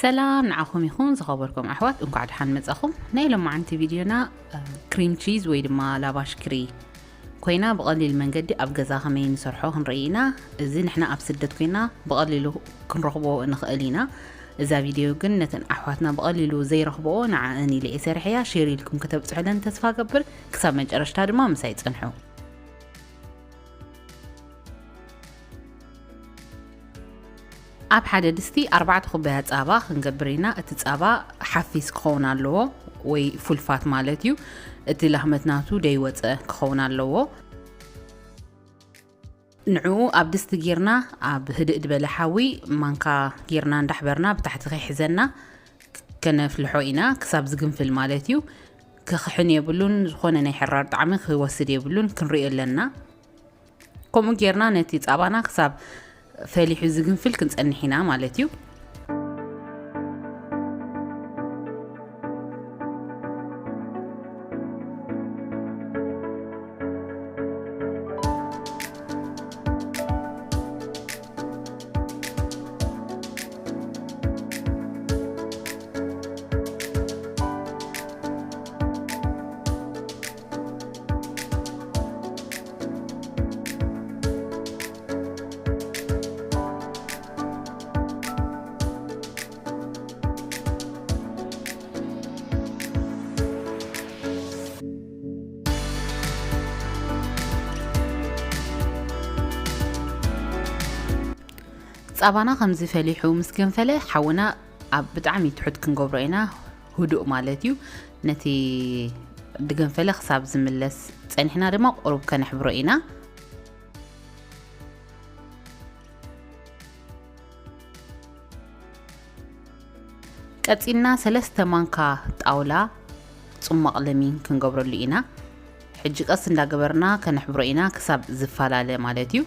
ሰላም ንዓኹም ይኹን ዝኸበርኩም ኣሕዋት፣ እንኳዕ ደሓን መጻኹም። ናይ ሎማዓንቲ ቪድዮና፣ እ፣ ክሪም ቺዝ ወይ ድማ ላቫሽ ክሪ ኮይና፣ ብቐሊል መንገዲ ኣብ ገዛ ከመይ ንሰርሖ ክንርኢ ኢና። እዚ ንሕና ኣብ ስደት ኮይና ብቐሊሉ ክንረኽቦ ንኽእል ኢና። እዛ ቪድዮ ግን ነተን ኣሕዋትና ብቐሊሉ ዘይረኽብኦ ንዓእን ኢለ እየ ሰሪሐያ። ሼር ኢልኩም ከተብጽሑለን ተስፋ ገብር። ክሳብ መጨረሽታ ድማ ምሳይ ጽንሑ። ኣብ ሓደ ድስቲ ኣርባዕተ ኩባያ ጻባ ክንገብር ኢና። እቲ ጻባ ሓፊስ ክኸውን ኣለዎ፣ ወይ ፉልፋት ማለት እዩ። እቲ ላህመት ናቱ ደይወጸ ክኸውን ኣለዎ። ንዕኡ ኣብ ድስቲ ጌርና፣ ኣብ ህድእ ዝበለ ሓዊ ማንካ ጌርና እንዳሕበርና ብታሕቲ ከይሕዘና ከነፍልሖ ኢና፣ ክሳብ ዝግንፍል ማለት እዩ። ክኽሕን የብሉን፣ ዝኾነ ናይ ሕራር ጣዕሚ ክወስድ የብሉን፣ ክንሪኦ ኣለና። ከምኡ ጌርና ነቲ ጻባና ክሳብ ፈሊሑ ዝግንፍል ክንጸንሕ ኢና ማለት እዩ። ጻባና ከምዚ ፈሊሑ ምስ ገንፈለ፣ ሓውና ኣብ ብጣዕሚ ትሑት ክንገብሮ ኢና፣ ህዱእ ማለት እዩ። ነቲ ድገንፈለ ክሳብ ዝምለስ ጸኒሕና ድማ ቁሩብ ከነሕብሮ ኢና። ቀጺልና ሰለስተ ማንካ ጣውላ ጽሟቕ ለሚን ክንገብረሉ ኢና። ሕጂ ቀስ እንዳገበርና ከነሕብሮ ኢና ክሳብ ዝፈላለ ማለት እዩ።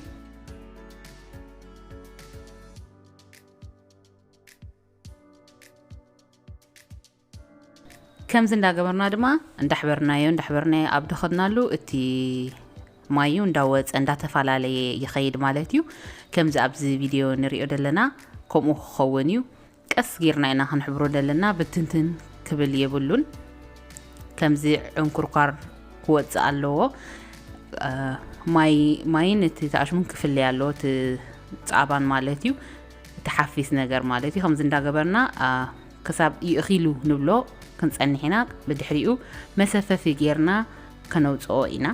ከምዚ እንዳገበርና ድማ እንዳሕበርናዮ፣ እንዳሕበርናዮ ኣብ ደኸድናሉ እቲ ማዩ እንዳወጸ እንዳተፈላለየ ይኸይድ ማለት እዩ። ከምዚ ኣብዚ ቪድዮ ንሪኦ ዘለና ከምኡ ክኸውን እዩ። ቀስ ጌርና ኢና ክንሕብሮ ዘለና፣ ብትንትን ክብል የብሉን። ከምዚ ዕንኩርኳር ክወጽእ ኣለዎ። እ፣ ማይ፣ ማይን እቲ ተኣሽሙን ክፍለይ ኣለዎ፣ እቲ ጻባን ማለት እዩ። እቲ ሓፊስ ነገር ማለት እዩ። ከምዚ እንዳገበርና፣ እ፣ ክሳብ ይእኺሉ ንብሎ ክንጸንሕ ኢና። ብድሕሪኡ መሰፈፊ ጌርና ከነውጽኦ ኢና።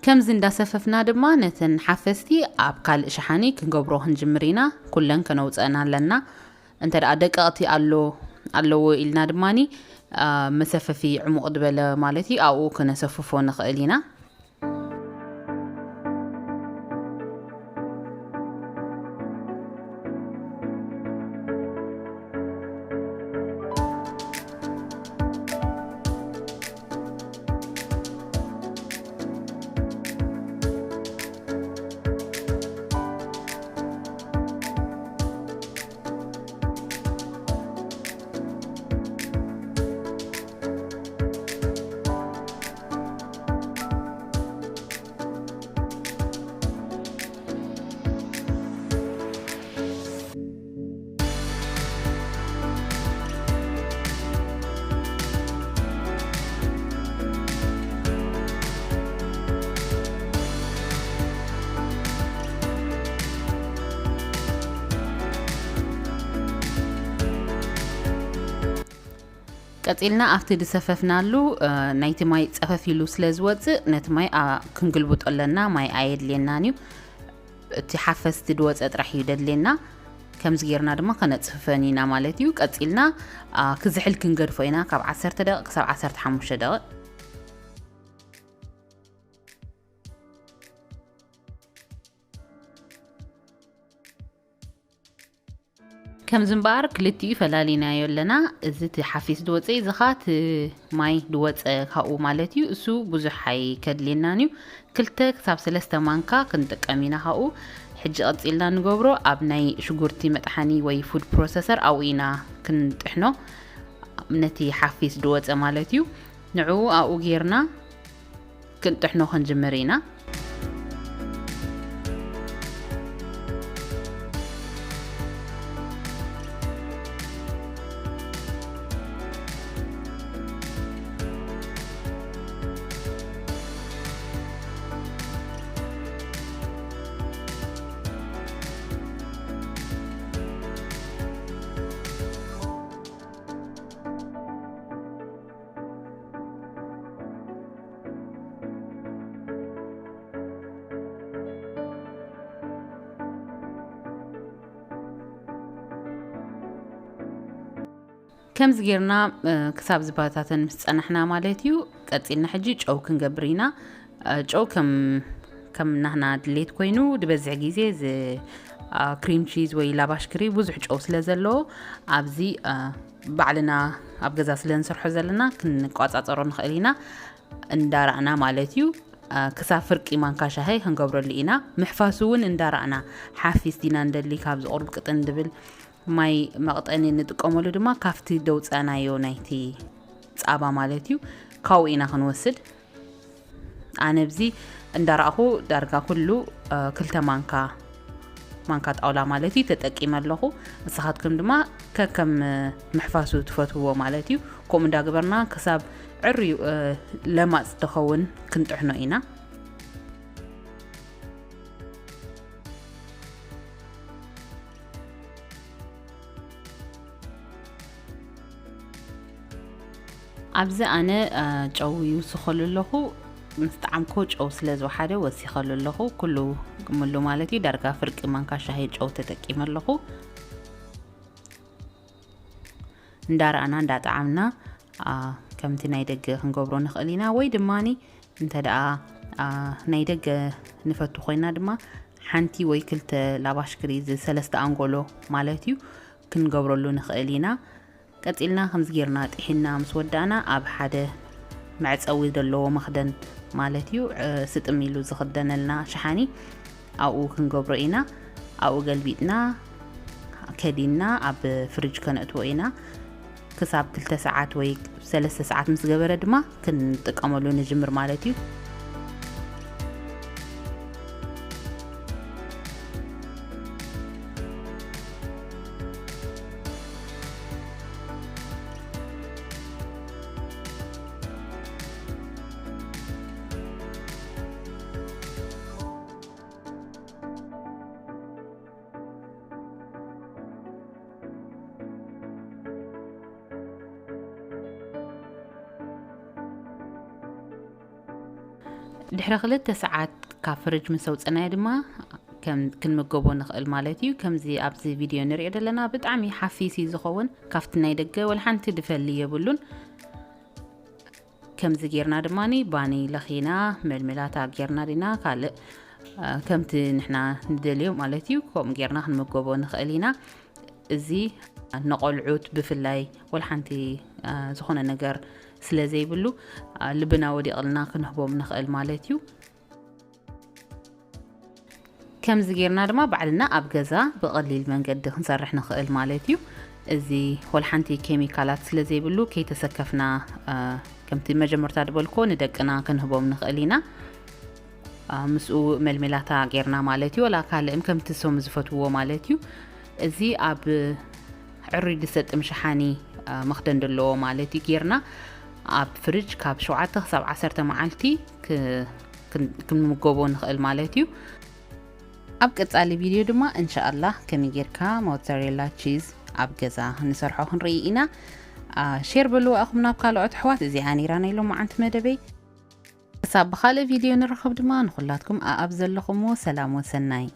ከምዚ እንዳሰፈፍና ድማ ነተን ሓፈስቲ ኣብ ካልእ ሸሓኒ ክንገብሮ ክንጅምር ኢና። ኩለን ከነውፅአን ኣለና። እንተ ደኣ ደቀቕቲ ኣሎ፣ ኣለዎ ኢልና ድማኒ፣ አ፣ መሰፈፊ ዕሙቕ ዝበለ ማለት እዩ፣ ኣብኡ ክነሰፍፎ ንኽእል ኢና። ቀጺልና ኣብቲ ዝሰፈፍናሉ፣ እ፣ ናይቲ ማይ ጸፈፍ ኢሉ ስለ ዝወጽእ፣ ነቲ ማይ፣ ኣ፣ ክንግልብጦ ኣለና። ማይ ኣየድልየናን እዩ። እቲ ሓፈስቲ ዝወጸ ጥራሕ እዩ ደድልየና። ከምዚ ጌርና ድማ ከነጽፍፈን ኢና ማለት እዩ። ቀጺልና፣ ኣ፣ ክዝሕል ክንገድፎ ኢና፣ ካብ ዓሰርተ ደቂቕ ክሳብ ዓሰርተ ሓሙሽተ ደቂቕ። ከምዚ እምበኣር ክልቲኡ ፈላሊናዮ ኣለና። እዚ እቲ ሓፊስ ዝወፀ እዩ፣ እዚ ኸዓ እቲ ማይ ዝወፀ ካብኡ ማለት እዩ። እሱ ብዙሕ ኣይከድልየናን እዩ። ክልተ ክሳብ ሰለስተ ማንካ ክንጥቀም ኢና ካብኡ። ሕጂ ቀፂልና ንገብሮ ኣብ ናይ ሽጉርቲ መጥሓኒ ወይ ፉድ ፕሮሰሰር ኣብኡ ኢና ክንጥሕኖ፣ ነቲ ሓፊስ ዝወፀ ማለት እዩ። ንዕኡ ኣብኡ ጌርና ክንጥሕኖ ክንጅምር ኢና። ከምዚ ጌርና፣ እ፣ ክሳብ ዝበታተን ምስ ጸናሕና ማለት እዩ፣ ቀጺልና ሕጂ ጨው ክንገብር ኢና። እ፣ ጨው ከም፣ ከም ናህና ድሌት ኮይኑ፣ ዝበዝሕ ግዜ እዚ፣ እ፣ ክሪም ቺዝ ወይ ላባሽ ክሪ ብዙሕ ጨው ስለ ዘለዎ፣ ኣብዚ፣ እ፣ ባዕልና ኣብ ገዛ ስለ ንሰርሖ ዘለና ክንቆጻጸሮ ንኽእል ኢና። እንዳራእና ማለት እዩ። እ፣ ክሳብ ፍርቂ ማንካ ሻሂ ክንገብረሉ ኢና። ምሕፋሱ እውን እንዳራእና፣ ሓፊስ ዲና እንደሊ፣ ካብዚ ቁሩብ ቅጥን ድብል ማይ መቕጠኒ ንጥቀመሉ ድማ ካብቲ ደውፃናዮ ናይቲ ፃባ ማለት እዩ፣ ካብኡ ኢና ክንወስድ። ኣነ ኣብዚ እንዳረኣኹ ዳርጋ ኩሉ፣ እ፣ ክልተ ማንካ፣ ማንካ ጣውላ ማለት እዩ፣ ተጠቂመ ኣለኹ። ንስኻትኩም ድማ ከከም፣ እ፣ ምሕፋሱ ትፈትውዎ ማለት እዩ። ከምኡ እንዳገበርና ክሳብ ዕርዩ፣ እ፣ ለማፅ ዝኸውን ክንጥሕኖ ኢና። ኣብዚ ኣነ፣ እ፣ ጨው ይውስኸሉ ኣለኹ። ምስ ጣዕምኮ ጨው ስለ ዝወሓደ ወሲኸሉ ኣለኹ። ኩሉ ግምሉ ማለት እዩ። ዳርጋ ፍርቂ ማንካ ሻሂ ጨው ተጠቂመ ኣለኹ። እንዳረኣና እንዳጠዓምና፣ አ፣ ከምቲ ናይ ደገ ክንገብሮ ንኽእል ኢና። ወይ ድማኒ እንተ ደኣ፣ አ፣ ናይ ደገ ንፈቱ ኮይና ድማ ሓንቲ ወይ ክልተ ላባሽ ክሪ፣ እዚ ሰለስተ ኣንጎሎ ማለት እዩ፣ ክንገብረሉ ንኽእል ኢና። ቀጺልና ከምዚ ጌርና ጥሒና ምስ ወዳእና ኣብ ሓደ መዕጸዊ ዘለዎ መኽደን ማለት እዩ፣ እ፣ ስጥም ኢሉ ዝኽደነልና ሸሓኒ ኣብኡ ክንገብሮ ኢና። ኣብኡ ገልቢጥና ከዲንና ኣብ ፍሪጅ ከነእትዎ ኢና። ክሳብ ክልተ ሰዓት ወይ ሰለስተ ሰዓት ምስ ገበረ ድማ ክንጥቀመሉ ንጅምር ማለት እዩ። ድሕሪ ክልተ ሰዓት ካብ ፍርጅ ምስ ኣውፀናዮ ድማ ከም ክንምገቦ ንኽእል ማለት እዩ። ከምዚ ኣብዚ ቪድዮ ንሪኦ ዘለና ብጣዕሚ ሓፊስ እዩ ዝኸውን። ካብቲ ናይ ደገ ወላ ሓንቲ ድፈሊ የብሉን። ከምዚ ጌርና ድማኒ ባኒ ለኺና፣ መልመላታ ጌርና ዲና ካልእ፣ አ፣ ከምቲ ንሕና ንደልዮ ማለት እዩ፣ ከምኡ ጌርና ክንምገቦ ንኽእል ኢና። እዚ ንቆልዑት ብፍላይ ወላ ሓንቲ፣ አ፣ ዝኾነ ነገር ስለ ዘይብሉ፣ አ፣ ልብና ወዲቕልና ክንህቦም ንኽእል ማለት እዩ። ከምዚ ጌርና ድማ ባዕልና ኣብ ገዛ ብቐሊል መንገዲ ክንሰርሕ ንኽእል ማለት እዩ። እዚ ወላ ሓንቲ ኬሚካላት ስለ ዘይብሉ ከይተሰከፍና፣ አ፣ ከምቲ መጀመርታ ዝበልኮ ንደቅና ክንህቦም ንኽእል ኢና። አ፣ ምስኡ መልሜላታ ጌርና ማለት እዩ። ወላ ካልእም ከምቲ ሶም ዝፈትውዎ ማለት እዩ። እዚ ኣብ ዕሩይ ድሰጥም ሸሓኒ፣ አ፣ መኽደን ዘለዎ ማለት እዩ ጌርና ኣብ ፍሪጅ ካብ ሸውዓተ ክሳብ ዓሰርተ መዓልቲ ክ-፣ ክን-፣ ክንምገቦ ንኽእል ማለት እዩ። ኣብ ቀጻሊ ቪድዮ ድማ እንሻኣላህ ከመይ ጌርካ ሞትዛሬላ ቺዝ ኣብ ገዛ ንሰርሖ ክንርኢ ኢና። አ፣ ሼር በልዎ ኣኹም ናብ ካልኦት ኣሕዋት። እዚኣ ነይራ ናይ ሎማዓንቲ መደበይ። ክሳብ ብኻልእ ቪድዮ ንራኸብ ድማ ንኹላትኩም ኣኣብ ዘለኹምዎ ሰላም ወሰናይ።